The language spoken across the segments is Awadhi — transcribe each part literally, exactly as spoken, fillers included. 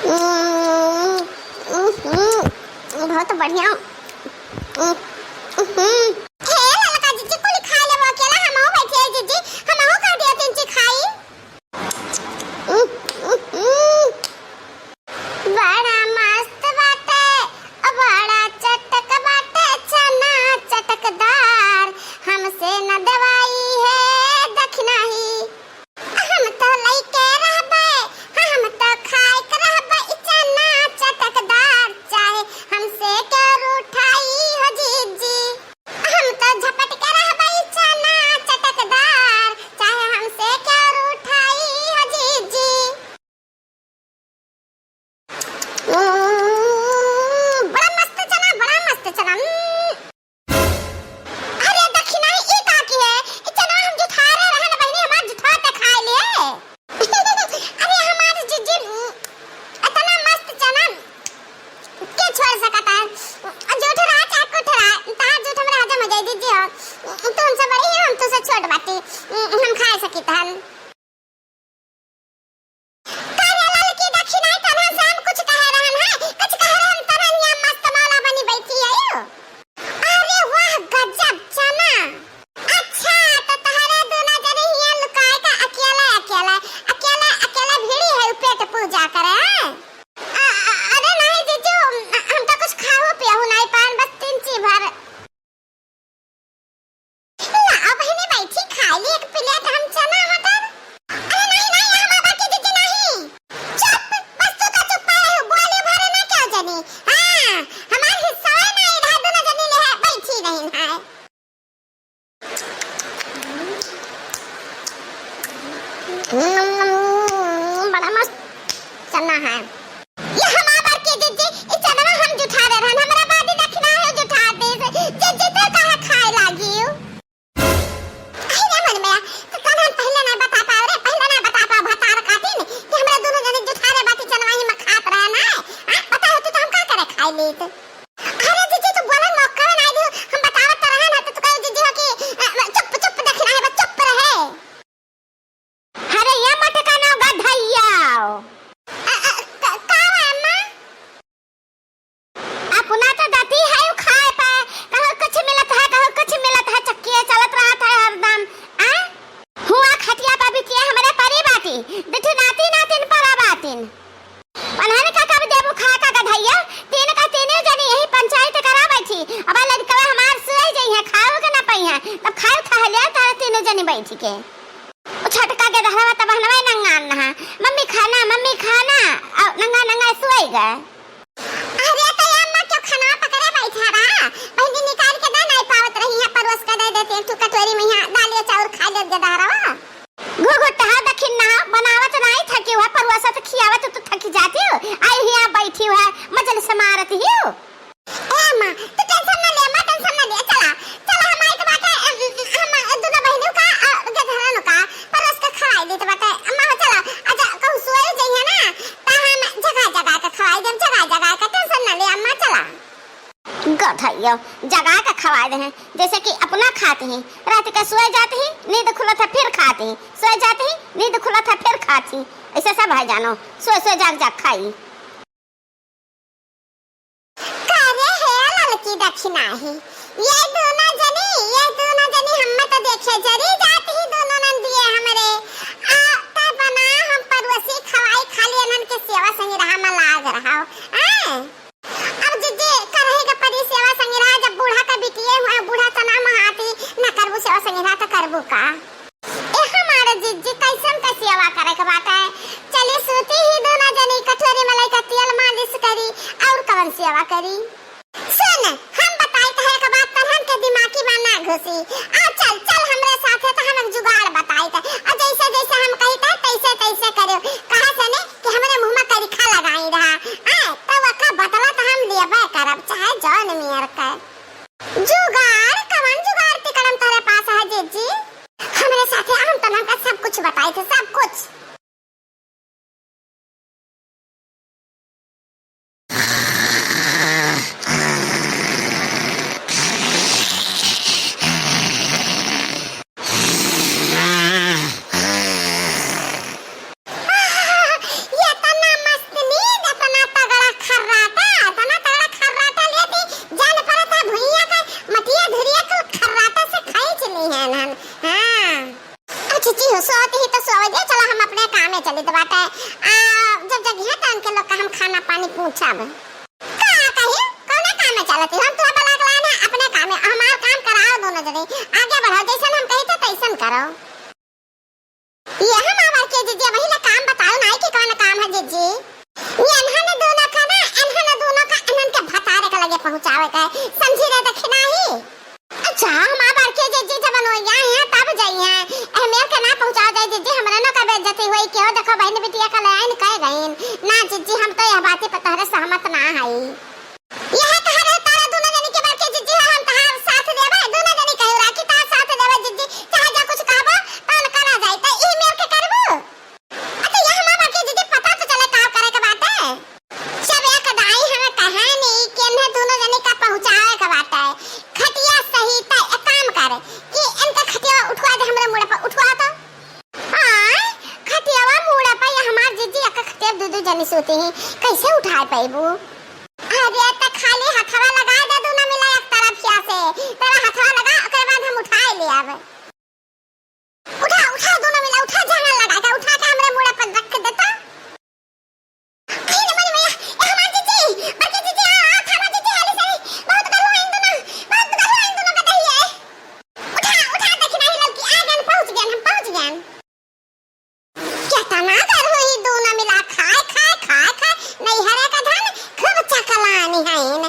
हम्म, हम्म, बहुत बढ़िया। हम्म, हम्म। हे ललका जीजी, कुल खा लेबो अकेला, हमहू बैठे हैं जीजी, हमहू कह दिया तीन चीज खाई। बड़ा मस्त बाटे, बड़ा चटक बाटे, चना चटकदार, हमसे न देवाई है दखिनाही। हम तो लइके रहबे, हम तो खाइके रहबे, ई चना चटकदार, चाहे हमसे क्यों रूठाई हो जीजी। हम तो झपट के रहबे, ई चना चटकदार, चाहे हमसे क्यों रूठाई हो जीजी। उम्म, बड़ा मस्त चना, बड़ा मस्त चना। उम्म। अरे दखिनाही, ई का की है? ई चना हम जुठारे रहन बहिनी, हमार जुठा के खाए लिए। अरे हमार जीजी, उम्म, इतना मस्त चना के छोड़ सकता है? जूठ रहा चाहे कुठ रहा, तार जूठ हमरा हजम हो जाए जीजी हो। तू हमसे बड़ी है, हम तुझसे छोट बाटी, उम्म, हम खाए सकित हन। का रे ललकी दखिनाही, तनहा से हम कुछ कहे रहन है, कुछ कहे रहन, तनहा हियाँ मस्त मौला बनी बैठी है यू। अरे वाह, गजब चना। अच्छा, तो तहरे दूनो जने हियाँ लुकाए का अकेले, अकेले, अकेले, अकेले भिड़ी है, पेट पूजा करे, हैं? अ-, अ-, अरे नहीं जीजू, हम तो कुछ खाहू पियहू नहीं पान, बस तीन चीज भर। ला, अब हिने बैठी खाई ली एक प्लेट हम चना मटर। अरे नहीं, नहीं, हम अब के जीजी नहीं। चुप, बस तू तो चुप रहे, बोले भरे ना क्यों जनी। हाँ, हमार हिस्सा है ना, इधर दोनों जनी ले है, बैठी नहीं है। हम्म, बड़ा मस्त चना है। ये हमार बार के जीजी, ई चनवा हम जुठारे रहन, हमरा बादी दखिना है जुठा दे। जीजी तो काहे खाए लागी? अरे मन में, तो कौन हम पहले ना बता पाओ रे, पहले ना बता पाओ भतार काटिन कि हमरा दोनों जने जुठारे बाटी चनवा ही में खात रहे ना। आ, पता होती तो हम का करे खाए लेत। अरे जीजी, तू बोले मौका में ना दियो, हम बतावत तो रहे ना, तो तू कहे जीजी हो कि, अ, चुप, चुप दखिना है, बस चुप रहे। अरे ये मटका ना गधैया। अ, अ, क-, का है अम्मा? अपना तो दती है उ खाए पे, कहूँ कुछ मिलत है, कहूँ कुछ मिलत है, चक्किए चलत रहत है हरदम। आ? हुआ खटिया पे बिटिया हमरे परी बाटी, दुठू नाती नातिन परा बाटिन। पन्हन का कब देबू खाए का गधैया? तीन का तीने जनी यही पंचायत करा बैठी। अब लड़कवा हमार सोए जइहे, खाओ के ना पइहे, तब खाओ खा लिया तारे तीनों जनी बैठ के। ओ छोटका के दहरवा तब हनवा नंगा नहा, "मम्मी खाना, मम्मी खाना," और नंगा नंगा सोए गए। अरे तो ये अम्मा क्यों खाना पकड़े बैठा रहा? पहले निकाल के दे, नहीं पावत रही है, परोस के दे देते हैं, तू कटोरी में यहाँ दाल या चाउर खा ले के दहरवा। घुघुटहा दखिन ना बनावत नाई थकी हुआ, परुआ साथ खियावत तू थकी जाती हो। आई हिया बैठी हुआ, मजलिस मारत ही हो। ए अम्मा, तू tension ना ले अम्मा, tension ना ले। चला, चला हम आइत बाटे, अम, हम दुनो बहिनों का, अ, गधरन का, परोस के खवाई देत बाटे। अम्मा हो चला, अच्छा कहूँ सोए जइहे ना, ता हम जगा जगा के खवाई देम, जगा जगा के, tension ना ले अम्मा, चला। गधैया, जगा के खवाए दे हैं, जैसे कि अपना खात ही, रात के सोए जात ही, नींद खुलत है फिर खात ही, सोए जात ही, नींद खुलत है फिर खात ही, ऐसे सब है जानो, सोए सोए जाग जाग खाई। का रे हे ललकी दखिनाही, ये दोनों जनी, ये दोनों जनी हम्मे तो देखे जरी जात ही दोनों नंदिये हमरे, आ, त बना हम परोसी खवाई खाली अनन के सेवा संगी रहा में लाग रहा हो, आए? अब जीजी करही के परी सेवा संगिरहा, जब बूढ़ा के बिटिये हुए, बूढ़ा तना महाती न करबू सेवा संगिरहा त करबू का? ए हमारे जीजी कैसन के सेवा करे के बाटे? चली सूती ही दोनों जनी कटोरी में लइके तेल मालिश करी, और कवन सेवा करी? सुन, हम बताई त है एक बात, तनहन के दिमागी में ना घुसी। आ चल, चल हमरे साथे त हम एक जुगाड़ बताई त, आ जैसे जैसे हम कही त तैसे तैसे करियो। कहा से ने कि हमरे मुँह में करिखा लगाई रहा, आए, त ओकर बदला त हम लेबे करब, चाहे जौन मेर के। जुगाड़? कवन जुगाड़ तिकड़म तोहरे पास है, जीजी? हमरे साथे आम त हमका सब कुछ बताई थे, सब कुछ। पानी पूछब। का कही? कौने काम में चलत ही? हम तोहरे बलाक लाइन है अपने काम में। हमार काम कराओ दोनों जने। आगे बढ़ाओ, जैसन हम कही थे तैसन करो। ये हमार बड़की जिज्जी, वही ला काम बताओ ना कि कौन काम है जिज्जी। ये इन्हन दोनों का ना, इन्हन दोनों का, इन्हन के भतारे के लगे पहुँचावे का है। समझी रे दखिनाही? अच्छा, हमार बड़की जिज्जी जब बनवैया हैं, तब जइहैं। एह मेर के ना पहुँचाओ जाए जिज्जी, हमरा ना का बेइज्जती होई, केहू देखो बहिन बिटिया का ले आइन कह गइन। ना जिज्जी, हम तो यह बाती पर तहरे सहमत ना हई। यह कहा रहे तारा दोनों जनी के बड़की जिज्जी है, हम तहार साथ देबे, दोनों जनी कहे रहा कि तहार साथ देबे जिज्जी, चाहे जो कुछ कहबो, तौन करा जाए, तो ई मेर के करबू? अच्छा, ये हमार बड़की जिज्जी, पता तो चले का करे के बाटे। सब एक दाई हमें कहे नहीं कि इन्हें दोनों जनी का पहुँचावे के बाटे। खटिया सही, तो एक काम कर कि इनका खटिया उठवा दे हमरे मुड़े पर, उठवा तो। आय, खटियावा मुड़ा पा या हमार जिज्जी, एक खटिया दू दू जनी सोती ही, कैसे उठाए पैबू? अरे, त खाली हथवा लगा दे, दोनों मिला एक तरफिया से, तेरा हथवा लगा, ओकरे बाद हम उठाए ले आवे। उठा, उठा, दोनों मिला, उठा, जांगर लगा के, उठा के हमरे मुड़ा पर रख देता। अरे रे मोरी मैया, ए हमार जिज्जी, बड़की जिज्जी, आ, आ, थामा जिज्जी, हाली से, बहुत गलुआइन दोनों, बहुत गलुआइन दोनों का दहिए। उठा, उठा, देखी नाही ललकी, आ गन, पहुँच गन, हम पहुँच गन। केतना गरहू ही दोनों मिला खाए, खाए, खाए, खाए, नैहरे का धन खूब चकलानी हइन।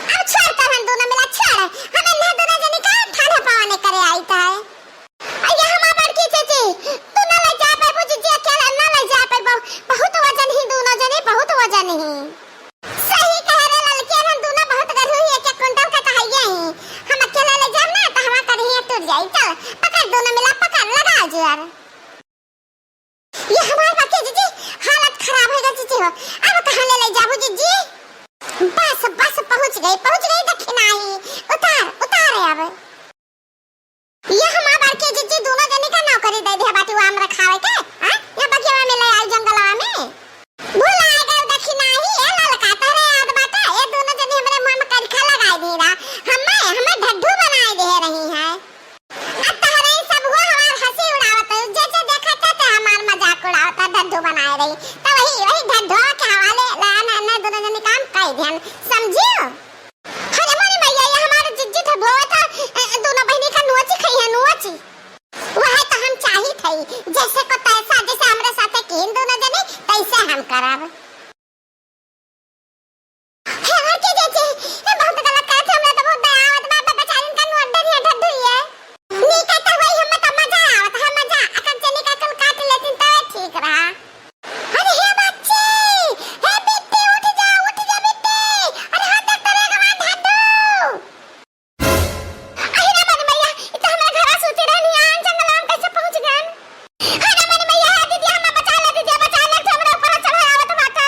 अब छोड़ तो हम दोनों मिला, छोड़, हम इन्हें दोनों जनी का ठंडा पवाने करे आई तो है। अरे हमार बड़की चाची, तू ना ले जा पाबू जिज्जी, अकेला ना ले जा पाबू। बहुत वजन ही दोनों जने, बहुत वजन ही। सही कह रहे ललकी, हम दोनों बहुत गरहू ही, एक एक कुंटल का कहाइए ही। हम अकेला ले जाब ना तो हमार करिए टूट जाई। चल पकड़, दोनों मिला पकड़, लगा जोर। ये हमार बड़की जिज्जी, हालत खराब हो गई जिज्जी हो। अब कहाँ ले ले जाबू जिज्जी? बस, बस, पहुँच गई, पहुँच गई दखिनाही। उतार, उतार अब। ये हमार बड़की जिज्जी, दोनों जनी का नौकरी दे दिया बाटी, वो आम रखावे के, हाँ? ये बगिया में ले आई जंगलवा में। भुला गए दखिनाही, ए ललका, तोहरे याद बाटे? ये दोनों जनी हमरे मुँह में करिखा लगाई दी रहा। हमें, हमें ढड्ढू बनाए दे रही है। अब तोहरे सब हुआ हमार हँसी उड़ावत है, जे जे देखा ते ते हमार मजाक उड़ावत है, ढड्ढू बनाए रही। तो वही, वही ढड्ढुआ के हवाले लान, इन्हें दोनों जनी काम कई दिहन, समझियो? अरे मोरी मैया, ये हमारे जिज्जी ढड्ढुआ था, ए, दोनों बहनी का नोची खाई है, नोची। वह तो हम चाहित हई, जैसे को तैसा, जैसे हमरे साथे कीन दोनों जनी, तैसे हम करब। हे हमार के चाची, ये बहुत गलत करत है, हमरा तो बहुत दया आवत बा, बा-, बेचारिन का नोट डरिया ढड्ढू ये। नी कहता हुई, हमें तो मजा आवत है, मजा। अगर जनी का कुल काट लेतिन तो ठीक रहा। अरे हे बच्ची, हे बिट्टी, उठ जा, उठ जा बिट्टी। अरे हाथ देख तो रे गवा ढड्ढू। अरे रे मोरी मैया, ई तो हमरा घरा सूती रहनी, आन जंगल में कैसे पहुँच गन? अरे रे मोरी मैया, हे दीदी, हमें बचा ले, दीदी, बचा ले, तू हमरा ऊपर चढ़े आवत बाटे।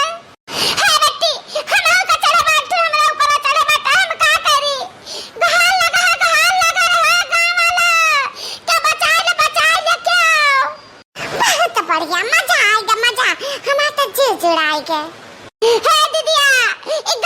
हे बेटी, हमरा ऊपर चढ़े बाटे, हमरा ऊपर चढ़े बाटे, हम का करी? गहार लगा, गहार लगा रहा गाँव वाला। क्या बचा ले, बचा ले, क्या? बहुत बढ़िया, मजा आएगा, मजा। हमार तो जी जुड़ाएगा। हे दीदिया, ई